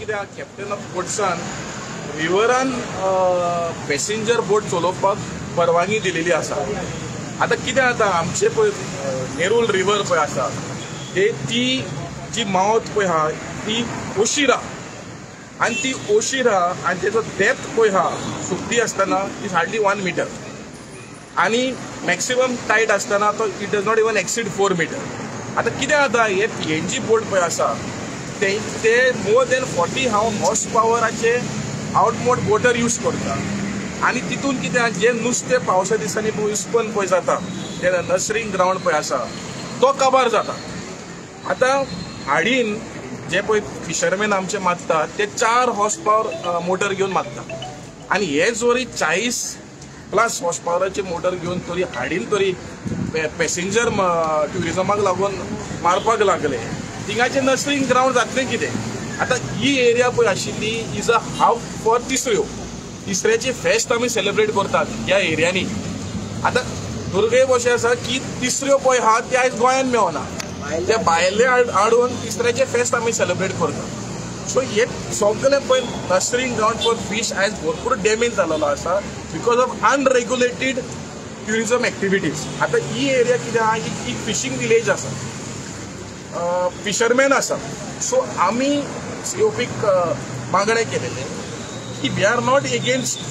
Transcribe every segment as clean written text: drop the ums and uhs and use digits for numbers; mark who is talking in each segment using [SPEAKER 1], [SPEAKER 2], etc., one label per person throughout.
[SPEAKER 1] कितें captain of पोर्ट्सान रिवरान passenger बोट चलोवपाक परवानगी दिलेली आसा. आतां कितें जाता, आमचे पळय नेरूल रिवर पळय आसा ते ती जी मावत पळय आहा ती ओशीर आहा आनी ती ओशीर आहा आनी तेजो डेप्थ पळय आहा सुकती आसतना is hardly 1 metre आनी मॅक्सिमम टायट आसतना तो it does not even exceed 4 metre. आतां कितें जाता, हे PNG बोट पळय आसा ते मोर देन 40 हांव हॉर्स पावराचे आउटमोड बोटर यूज करता आनी तितून कितें जे नुस्तें पावसा दिसांनी पळय उसपन पळय जाता ते नर्सरींग ग्रावंड पळय आसा तो काबार जाता. आतां हाडीन जे पळय फिशरमॅन आमचे मारतात ते 4 हॉर्स पावर मोटर घेवन मारता आनी हे जोरी 40 प्लस हॉर्स पावराचे मोटर घेवन तरी हाडीन तरी पॅसेंजर ट्युरिजमाक लागून मारपाक लागले, थिंगाचें नर्सरींग ग्रावंड जातलें कितें. आतां ही एरिया पळय आशिल्ली is a half for तिसऱ्यो, तिसऱ्याची फेस्त आमी सेलिब्रेट करतात ह्या एरियांनी. आतां दुर्दैव अशें आसा की तिसऱ्यो पळय आहा ते आयज गोंयांत मेळना, ते भायले हाडून तिसऱ्याचें फेस्त आमी सेलिब्रेट करतात. सो हे सगळे पळय नर्सरींग ग्रावंड फॉर फीश आयज भरपूर डॅमेज जालेलो आसा because of unregulated tourism activities. आतां ही एरिया कितें आहा, ही फिशींग विलेज आसा, फिशरमॅन आसा. सो आमी COPक मागणें केलेलें की we are not against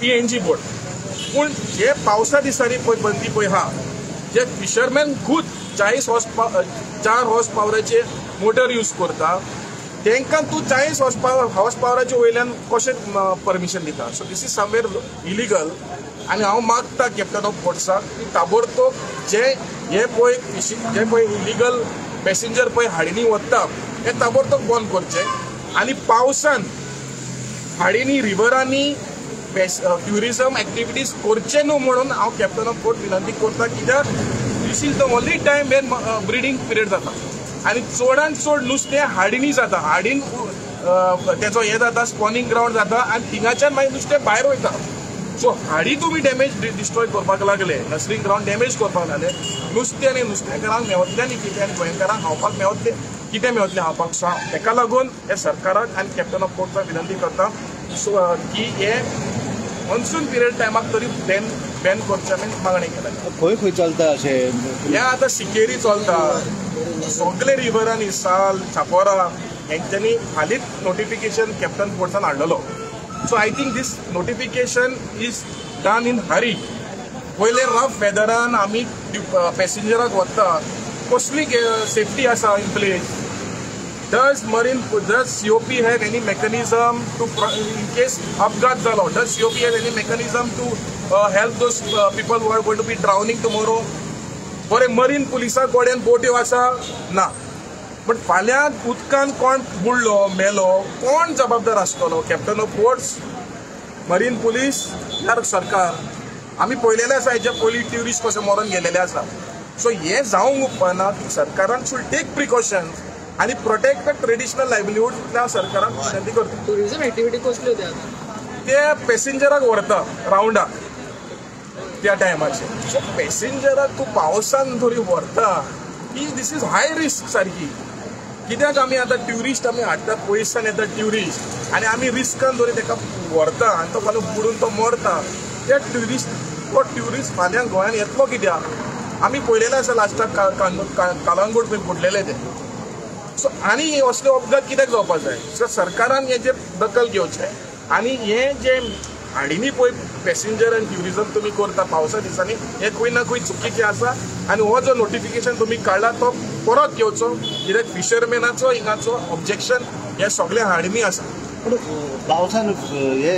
[SPEAKER 1] PNG boat, पूण जे पावसा दिसांनी पळय बंदी पळय आहा, जे फिशरमॅन खूद 40 हॉर्स 4 हॉर्स पावराचे मोटर यूज करता तांकां तूं 40 हॉर्स पावराचे वयल्यान कशें परमिशन दिता. So this is somewhere illegal आनी हांव मागता कॅप्टन ऑफ पोर्ट्साक की ताबडतोब जे हे पळय फिशींग जे पळय इलिगल पॅसेंजर पळय हाडिनी वता हे ताबडतोब बंद करचे आनी पावसान हाडिनी रिवरांनी ट्युरिजम एक्टिविटीज करचे न्हू म्हणून हांव कॅप्टन ऑफ पोर्ट विनंती करता. कित्याक this is the only time when breeding period जाता आनी चडान चड नुस्तें हाडिनी जाता, हाडीन तेचो हें जाता स्पॉनिंग ग्रावंड जाता आनी थिंगाच्यान मागीर नुस्तें भायर वयता. सो हाडी तुमी डॅमेज डिस्ट्रॉय करपाक लागले, नर्सरींग ग्रावंड डॅमेज करपाक लागले, नुस्तें आनी नुस्तेकारांक मेवतलें आनी कितें आनी गोंयकारांक खावपाक मेवतलें कितें मेवतलें खावपाक. सो तेका लागून हे सरकाराक आनी कॅप्टन ऑफ पोर्ट्साक विनंती करता सो की हे मॉन्सून पिरियड टायमाक तरी बॅन करचें आमी मागणी केला.
[SPEAKER 2] खंय खंय चलता अशें
[SPEAKER 1] हें आतां सिकेरी चलता, सगळे रिवरांनी साल चापोरा हेंच्यांनी हालींच नोटिफिकेशन कॅप्टन पोर्ट्सान हाडलेलो. So I think this notification is done in hurry. पयले रफ वेदरान आमी पॅसेंजराक व्हरता, कसली सेफ्टी आसा in place, does COP have any mechanism to in case अपघात जालो, does COP have any mechanism to help those people who are going to be drowning tomorrow. बरें marine पुलिसा कडेन बोट्यो आसा ना, बट फाल्यां उदकान कोण बुडलो मेलो कोण जबाबदार आसतलो, captain of ports, marine police या सरकार. आमी पळयलेलें आसा हेच्या पयलीं ट्युरिस्ट कशें मरोन गेलेले आसा. सो हें जावंक उपकारना, सरकारान should take precautions आनी प्रोटेक्ट the traditional livelihood. त्या सरकाराक विनंती करता.
[SPEAKER 3] टुरिझम एक्टिविटी कसल्यो त्यो आतां
[SPEAKER 1] ते पॅसेंजराक व्हरता रावंडाक त्या टायमाचेर. सो पॅसेंजराक तूं पावसान तरी व्हरता ही this is high risk सारकी. कित्याक आमी आतां ट्युरिस्ट आमी हाडटा पयसान येता ट्युरिस्ट आनी आमी रिस्कान तरी ताका व्हरता आनी तो फाल्यां बुडून तो मरता. त्या ट्युरिस्ट तो ट्युरिस्ट फाल्यां गोंयान येतलो कित्याक, आमी पळयलेलें आसा लास्टाक कालांगूट पळय बुडलेले ते. सो आनी असले अपघात कित्याक जावपाक जाय. सो सरकारान हेजेर दखल घेवचें आनी हें जें हाडिनी पळय पॅसेंजर आनी ट्युरिजम तुमी करता पावसा दिसांनी हें खंय ना खंय चुकीचें आसा आनी हो जो नोटिफिकेशन तुमी काडला तो परत घेवचो, कित्याक फिशरमॅनाचो हिंगाचो ऑब्जेक्शन हे सगळे हाडिनी आसा.
[SPEAKER 2] पूण पावसान हे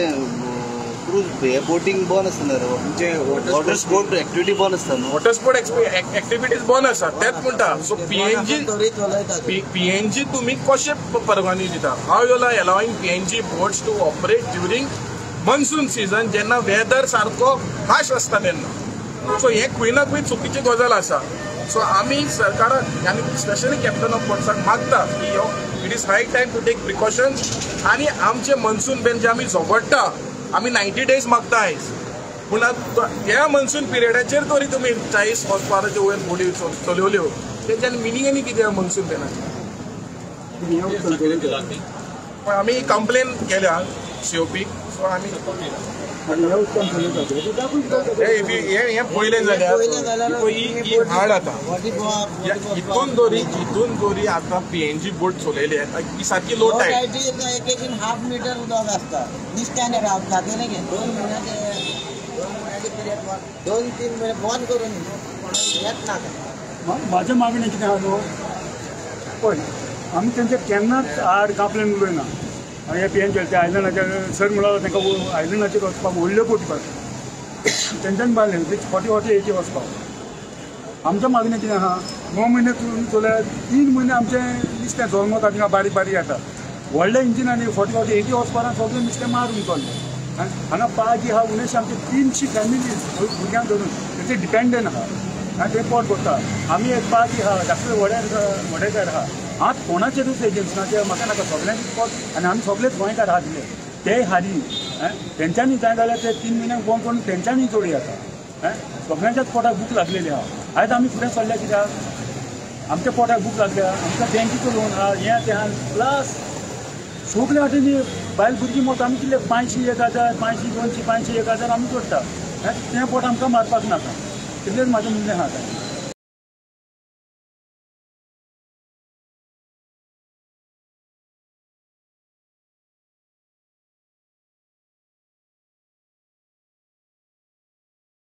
[SPEAKER 2] क्रूज हे बोटींग बंद आसता न्हू, वॉटर स्पोर्ट एक्टिविटी बंद आसता न्हू,
[SPEAKER 1] वॉटर स्पोर्ट एक्टिविटीज बंद आसा तेच म्हणटा. सो PNG तुमी कशें परवानगी दिता, how you are allowing PNG boats to operate during monsoon season जेन्ना वेदर सारको हार्श आसता तेन्ना. सो हें खंय ना खंय चुकीची गजाल आसा. सो आमी सरकाराक आनी स्पेशली कॅप्टन ऑफ पोर्ट्साक मागता की यो it is high time to take precautions आनी आमचे मॉन्सून बॅन जे आमी झगडटा आमी 90 डेज मागता आयज, पूण ह्या मॉन्सून पिरियडाचेर तरी तुमी 40 हॉर्स पावराचे वयर बोटी चलयल्यो तेंच्यान मिनींग आनी कितें मॉन्सून बॅनाचें. पण आमी कंप्लेन केल्या सीओपीक. सो आमी हे पयलें जाल्यार ही हाड आतां हितून दोरी आतां पीएनजी बोट चलयली ही सारकी लो टायड.
[SPEAKER 4] एक हाफ मिटर उदक आसता निस्त्याने रावता ते न्ही 2 म्हयन्याचे पिरियड 2-3 म्हयने बंद करून येत ना.
[SPEAKER 5] म्हाजें मागणें कितें आहा न्हू, पळय आमी तेंचे केन्नाच आड कंप्लेन उलयना. हे पीएनजी ते आयलंडाचेर सर म्हणल्यार तांकां आयलंडाचेर वचपाक व्हडल्यो बोटी पडटा तेंच्यान बांदले 40-80 वचपाक. आमच्या मागणें कितें आहा, 9 म्हयने चलयात 3 म्हयने आमचें नुस्तें जल्मता थिंगा बारीक बारीक येता. व्हडल्या इंजिनांनी 40-80 वचपाक सगळें नुस्तें मारून चल्लें. हांगा पाजी आहा उणेश आमचे 300 फॅमिली भुरग्यांक धरून तेचे डिपेंडंट आहा आनी ते पोट भरता. आमी एक पाजी आहा जास्त व्हडेकार आहा. आतां कोणाचेरूच एजन्सीनाचेर म्हाका नाका, सगळ्यांचे पोट आनी आमी सगळेच गोंयकार आहा दिले तेय हारी तेंच्यांनी जाय जाल्यार ते 3 म्हयन्यांक बंद करून तेंच्यांनी जोडी आतां सगळ्यांच्याच पोटाक भूक लागलेली आहा. आयज आमी फुडें सरल्या कित्याक आमच्या पोटाक भूक लागल्या, आमकां बँकेचो लोन आहा हें तें आहा प्लस सगळे वाटेनी बायल भुरगीं मोत आमी कितले 500 1000 500 200 500 1000 आमी जोडटा तें पोट आमकां मारपाक नाका. तितलेंच म्हाजें म्हणणें आहा.